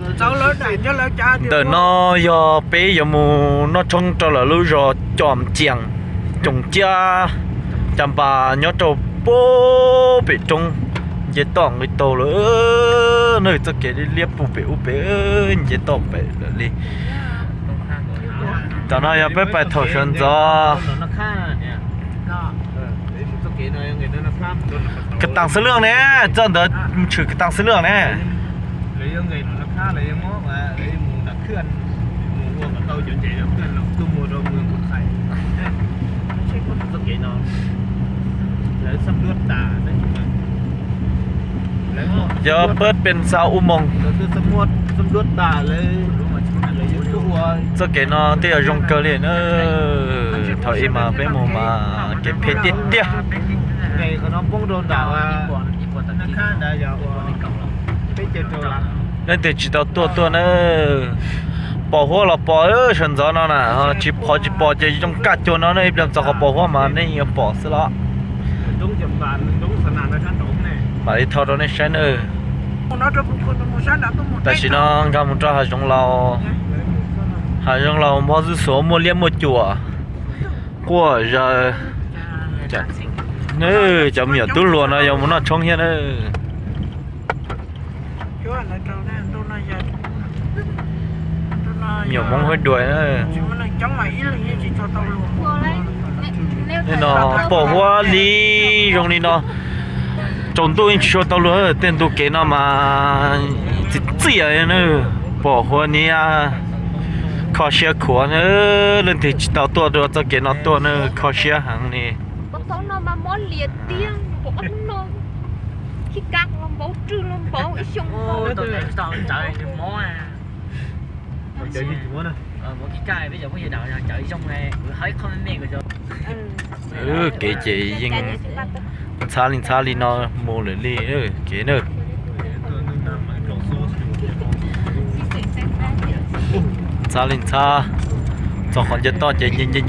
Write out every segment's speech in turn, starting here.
Ntawm no yog peb yuav mus noj tshoob rau lawv lub zos Coo Cias, Coom Ciab, Cas Npas nyob rau pem roob. Nce toj nqis taug lawm na, txoj kev liab liab puag pem ub pem, nce toj pem lawm li. Tam no yog peb pais thaum sawv ntxov. Kataas Xwb Lwj ne, txoj ntawd mus tshwm Kataas Xwb Lwj ne. Yog peb pes xav ua moog. Txoj kev no twb yog zoo kawg li na. Thaum ub mas peb mus mas kev phem tiag tiag. Leej twg tsis tau tuaj tuaj na. Pom huab los pom sawv ntxov no na, tsis pom tsis pom ces zoo kaj cuag no ne, ib pliag txog qhov pom huab mas nej yuav pom xwb los. Mam li thaij rau nej saib nawb. Tam sim no nkag mus rau hav zoov laus, hav zoov laus Npog Ntxwj Xuav muaj liab muaj cuam quaj zaws. Cov me nyuam tub hluas no yuav mus noj tshoob thiab nawb. Me nyuam Hmoob huab dua na. Nim no pom huab li zoo li no, tsaus ntuj yeej tsis tshua tau luag, tej ntu kev no mas txiv txiaj na. Pom huab niab kho siab khuav na, leej twg tsis tau tuaj rau txoj kev no tuaj na, kho siab heev li. Kev ces yeej ntxhab li ntxhab li no mus lawm li kev na. Ntxhab li ntxhab, txog qhov nce toj ces nce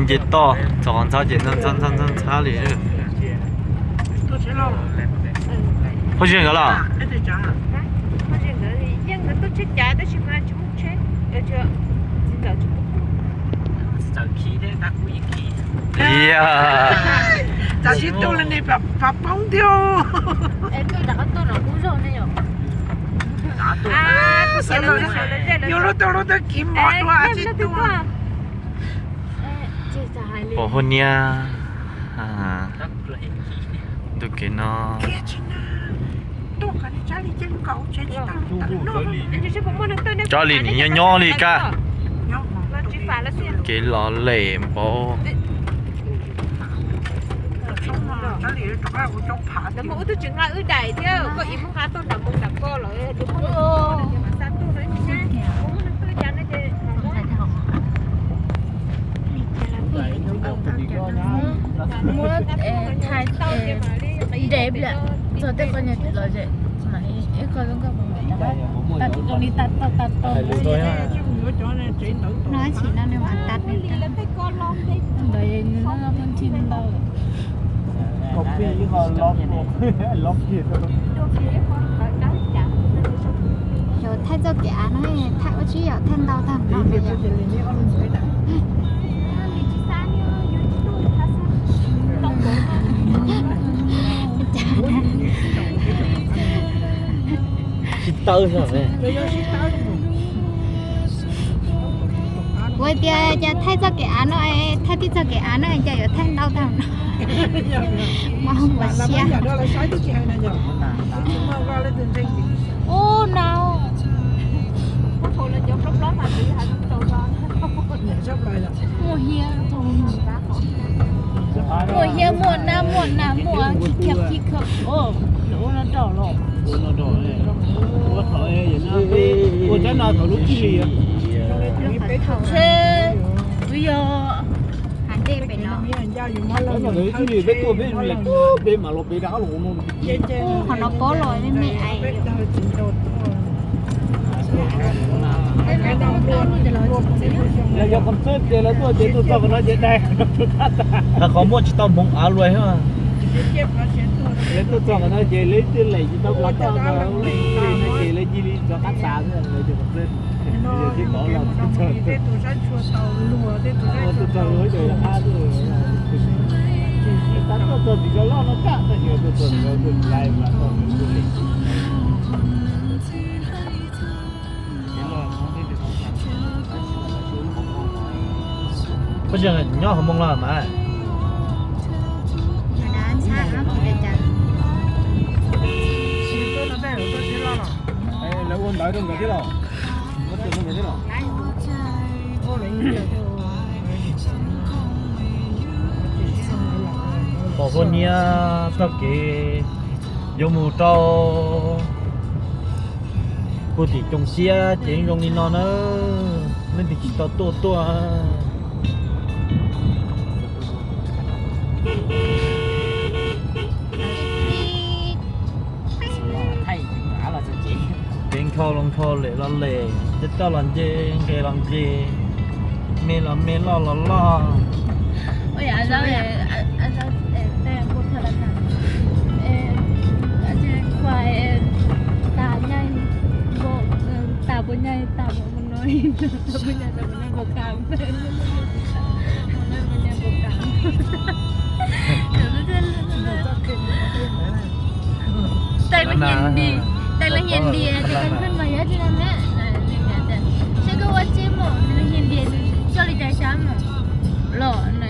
nce toj, txog qhov ntxhab ces ntxhab ntxhab ntxhab li. Phauj Zia nkawd los? Tab sis tu li ne pab poob thiab. Yus lub tau lub tau kiv mos dua tsis tu. Pom huab niab ntu kev no. Cov li nim nyob nyob li kab. Kev los lem npaum. Muab thaij ntev lawm, txog tej qhov nyuag los zem, ib qho zoo nkauj, zoo li tas tau tas tau. No tsis no nws mas tas li ntawd, nws no pheej tsis ntau. Yog thaij txoj kev av no, thaij ua tsis yog thaij ntau tag npaum no. Tsis tawb. Kuv tias cas thaij txoj kev av no, thaij tib txoj kev av no cas yuav thaij ntau tag no. Mas ua siab. Ub no. Muaj hiab, muaj hiab, muaj nab, muaj nas, muaj khib khab, khib khab, lawv ua no rau los. Ua cov no thaum lub txij li. Thaum tsheb, twb yog hav ntej pem no. Peb tuaj peb mam los pem rau los no. Qhov no pob los me me. Yog qhov txwb ces lawv tuaj ces tuaj txog qhov no ces dai. Qhov muaj tsis tau hmoov av luaj. Lawv tuaj txog qhov no ces lawv twb lem tsis tau qhov toj no, ces lawv cia li rov qab tas xwb, lawv cia li tov los txog. Tej tus sab tshua tau luag, tej tus sab tshua tau luag. Tab tuaj txog tim zos loj no tag, tab sis tuaj txog tim zos tuaj lais mas tau lem. Koj tsis nyob hauv Hmoob los mas? Lawv ua ntawv rau nkawd thiab los? Ua ntawv rau nkawd thiab los? Pom huab niab txoj kev yuav mus rau puag tim Coom Siab ces zoo li no na, leej twg tsis tau tuaj tuaj. Kev nkhaus los nkhaus, lem los lem, nce toj los nce, nqes los nqes, me los me, loj los loj. Tais lus Hindi, tais lus Hindi ces koj khwj mas yuav tsis tau ne. Saib koj ua tsi mus, lus Hindi coj li cas xyov mus. Los na.